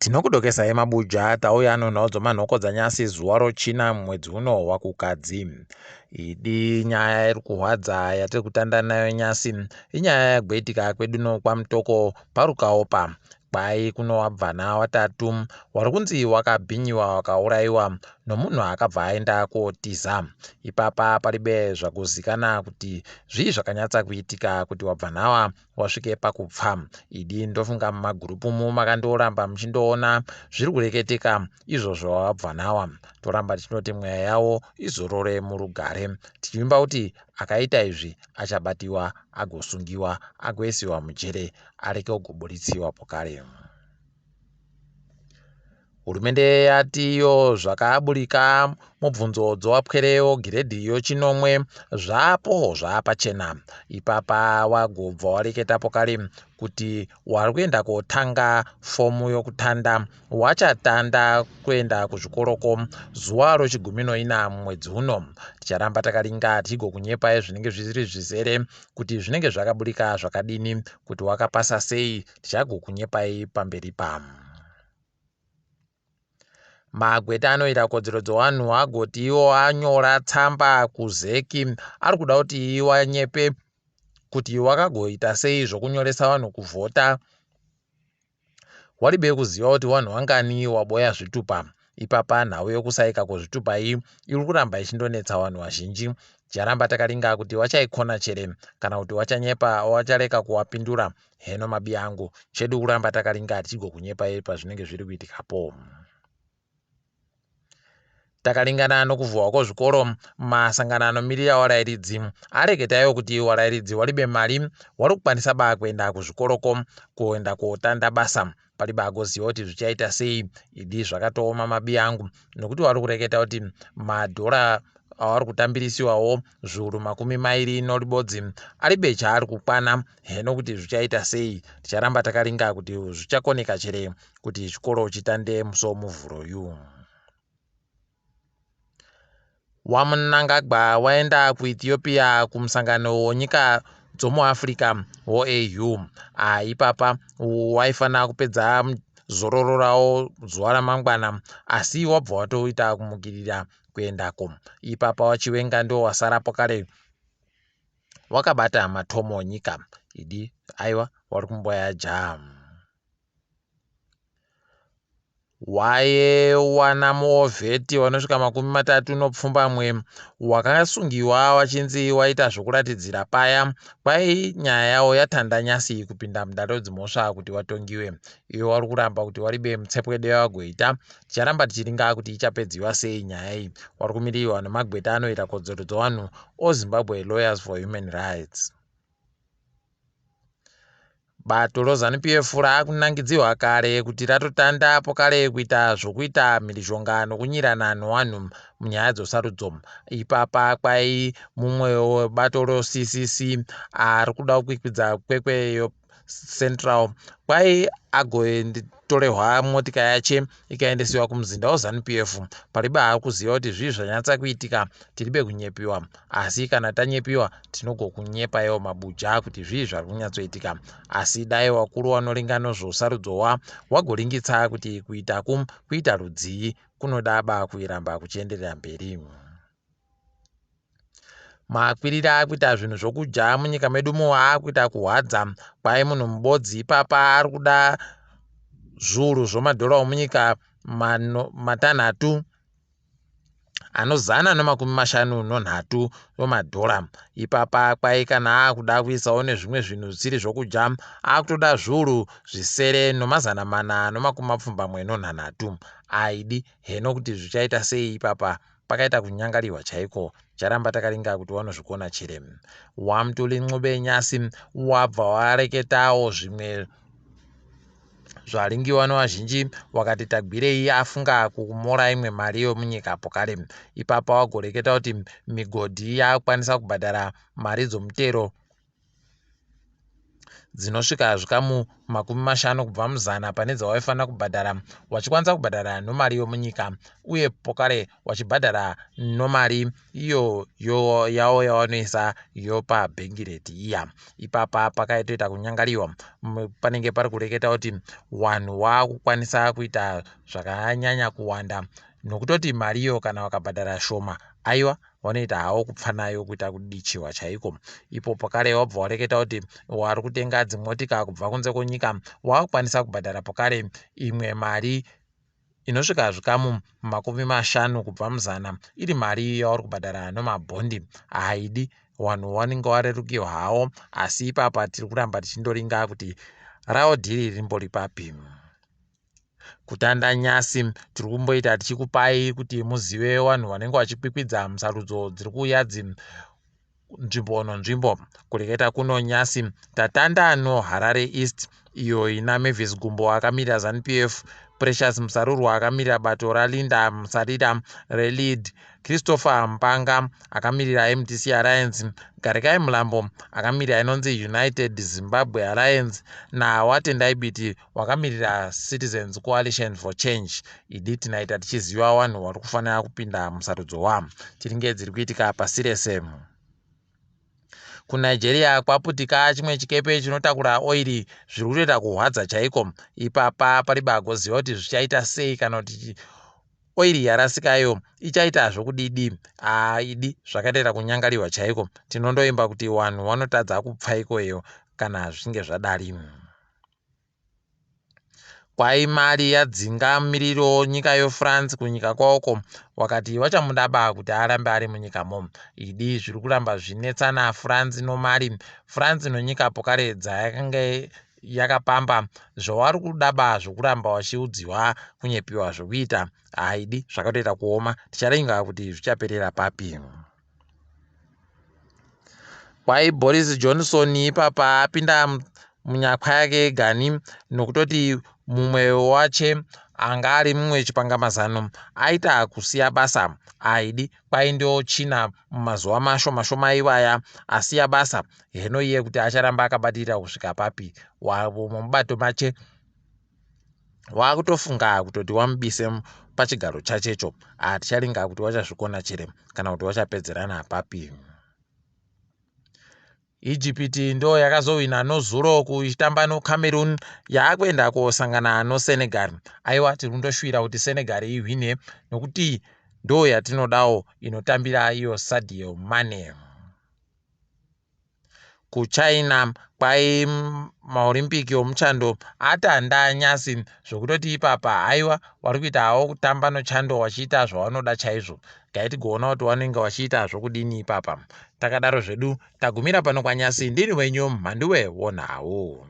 Tinokudokesai mabuja tauya nonhau dzomanhoko dzanyasi zuva rochina mwedzi uno waKukadzi. Idi nyaya iri kuhwadza yatiri kutanda nayo nyasi inyaya yagoitika kwedu no kwaMutoko paRukaopa. Kwai kunowabvana watatu wari kunzi wakabhinyiwa wakauraiwa nomunhu akabva aenda kotiza. Ipapa paribe zvakuzikana kuti zvii zvakanyatsa kuitika kuti wabvanawa wasvike pakupfa. Idi ndofunga mumagurupu mu makandoramba muchindoona zviri kureketeka izvozvo wabvanawa. Toramba tichinoti mweya yawo izorore murugare tichivimba kuti akaita izvi achabatiwa agosungiwa agoisiwa mujere areke kugobuditsiwa pokare. Hurumende yati iyo zvakaburika mubvunzo dzowapwere wogiredhi yochinomwe zvapo zvaapachena. Ipapa wagobva wareketa pokare kuti wari kuenda kotanga fomu yokutanda wachatanda kuenda kuzvikoroko zuva rochigumi noina mumwedzi uno. Ticharamba takaringa tichigokunyepai zvinenge zviri zvizere kuti zvinenge zvakaburika zvakadini kuti wakapasa sei tichagokunyepai pamberi pam. Magweta anoita kodzero dzevanhu agoti iwo anyora tsamba kuZEC ari kuda kuti iwanyepe kuti wakagoita sei zvokunyoresa vanhu kuvhota waribe kuziva kuti vanhu vangani waboya zvitupa. Ipapa nhau yokusaika kwezvitupa iyi iri kuramba ichindonetsa vanhu vazhinji. Ticharamba takaringa kuti wachaikona chere kana kuti wachanyepa wachareka kuwapindura. Heno mabi angu, chedu kuramba takaringa tichigokunyepai pazvinenge zviri kuitikapo. Takaringana nokuvhurwa kwozvikoro, masangano anomirira warairidzi areketaiwo kuti warairidzi waribe mari wari kukwanisa ba kuenda kuzvikoroko kuenda kotanda basa paribe agoziva kuti zvichaita sei idi zvakatooma mabi angu nokuti wari kureketa kuti madhora awari kutambirisiwawo zviuru 20 noribodzi aribe chaari kukwana heno kuti zvichaita sei ticharamba takaringa kuti zvichakoneka chere kuti chikoro chitande musi woMuvhuro yu. WaMnangagwa waenda kuEthiopia kumusangano wenyika dzomuAfrica woAU. Ah, ipapa waifanira kupedza zororo rawo zuva ramangwana asi wabva watoita kumukirira kuendako. Ipapa waChiwenga ndiwo wasarapo kare wakabata matomo nyika idi aiwa wari kumboya jam. Wayewana muovheti vanosvika 37 wakasungiwa wachinzi waita zvokuratidzira paya kwai nyaya yawo yatanda nyasi kupinda mudare redzimhosva kuti watongiwe. Iwe wari kuramba kuti waribe mutsepwede yawagoita. Ticharamba tichiringa kuti ichapedziwa sei nyaya iyi. Wari kumirirwa nemagweta anoita kodzero dzevanhu oZimbabwe Lawyers for Human Rights. Bato roZanu PF raakunangidzirwa kare kuti ratotanda apo kare kuita zvokuita mhirizhonga nokunyirana nowanhu munyaya dzosarudzo. Ipapa kwai mumwe webato roCCC ari kuda kukwikwidza kwekwe Central kwai agotorehwa motika yache ikaendesiwa kumuzinda weZanu PF. Paribe akuziva kuti zvii zvanyatsa kuitika, tiribe kunyepiwa. Asi kana tanyepiwa tinogokunyepaiwo mabuja kuti zvii zvari kunyatsoitika. Asi dai wakuru wanoringa nozvosarudzo wa wagoringitsa kuti kuitaku kuita rudzii kunoda ba kuiramba kuchienderera mberi. Makwiriro akuita zvinhu zvokudya munyika medu mu akuita kuhwadza kwai munhu mubodzi ipapa ari kuda zviuru zvomadhora omunyika matanhatu anozana nomakumi mashanu nonhatu omadhora ipapa kwai kana akuda kuisawo nezvimwe zvinhu zvisiri zvokudya akutoda zviuru zvisere nomazana mana nomakumi mapfumbamwe nonhanhatu aidi heno kuti zvichaita sei ipapa Pakaita kunyangarirwa chaiko. Charamba takaringa kuti wanozvikona chere. WaMtuli Ncube Nyasi wabva wareketawo zvimwe zvaringiwa nevazhinji wakati Tagwirei afunga kukumora imwe mari yomunyika pokare. Ipapa wagoreketa kuti migodhi yakukwanisa kubhadhara mari dzomutero. dzinosvika zvikamu 50 kubva muzana pane dzawaifanira kubhadhara, wachikwanisa kubhadhara nomari yomunyika uye pokare wachibhadhara nomari iyo yavo yavanoisa yopabhengi rate iya. Ipapa pakaitoita kunyangariwa, panenge pari kureketa kuti wanhu waakukwanisa kuita zvakanyanya kuwanda nokutoti mari iyo kana wakabhadhara shoma, aiwa, wanoita hawo kupfa nayo kuita kudichiwa chaiko. Ipo pakare wabva wareketa kuti wari kutenga dzimotika kubva kunze kwenyika wakukwanisa kubhadhara pakare imwe mari inosvika zvikamu 50 kubva muzana iri mari yauri kubhadhara nomabhondi. Haidi vanhu vanenge varerukirwa hawo, asi ipapa tiri kuramba tichindoringa kuti rawo dhiri rimbori papi. Kutanda nyasi tiri kumboita tichikupai kuti muzive vanhu vanenge vachikwikwidza musarudzo dziri kuuya dzi nzvimbo nonzvimbo. Kureketa kuno nyasi tatanda noHarare East iyo ina Mavis Gumbo akamirira ZANU PF, Precious Musarurwa akamirira bato raLinda Musarira reLead, Christopher Mpanga akamirira MDC Alliance, Garikai Mulambo akamirira inonzi United Zimbabwe Alliance, naWatendai Biti wakamirira Citizens Coalition for Change. Idi tinaita tichiziva vanhu vari kufanira kupinda musarudzo wa tiringe dziri kuitika pasi rese. KuNigeria kwaputika chimwe chikepe chinotakura oiri, zviri kutoita kuhwadza chaiko. Ipapa pari bagoziva kuti zvichaita sei kana kuti oiri yarasikayo ichaita zvokudidi. Aidi zvakatoita kunyangariwa chaiko. Tinondoimba kuti vanhu vanotadza kupfa ikoyo kana zvichinge zvadari. Kwai Mali yadzinga mumiriri nyika yoFrance kunyika kwawoko, wakati vachamuda ba kuti arambe ari munyikamo. Idi zviri kuramba zvinetsana France noMali, France nonyika pokare dzayakanga yakapamba, zvavari kuda ba zvokuramba vachiudziwa kunyepiwa zvokuita. Haidi zvakatoita kuoma, ticharinga kuti zvichaperera papi. Kwai Boris Johnson ipapa apinda munyakwa yake gani nokutoti mumwe wache anga ari mumwe chipangamazano aita kusiya basa. Aidi kwai ndio China mumazuva mashoma shoma iwaya asiya basa, heno iye kuti acharamba akabatirira kusvika papi. Wavo mubato mache wakutofunga kutoti wamubise pachigaro chachecho. Haticharinga kuti wachazvikona chere kana kuti wachapedzerana papi. Ijipiti ndo yakazowina nozuro kuchitamba noCameroon, yaakuenda kosangana noSenegal. Aiwa, tiri kundoshuwira kuti Senegal ihwine nokuti ndo yatinodawo inotambira iyo Sadio Mane. KuChina kwai maOlympic omuchando atanda nyasi zvokutoti ipapa haiwa vari kuita hawo kutamba nochando vachiita zvavanoda chaizvo. Gai tigoona kuti vanenge vachiita zvokudini ipapa. Takadaro zvedu tagumira pano kwanyasi. Ndini wenyu Mhanduwe wonhau.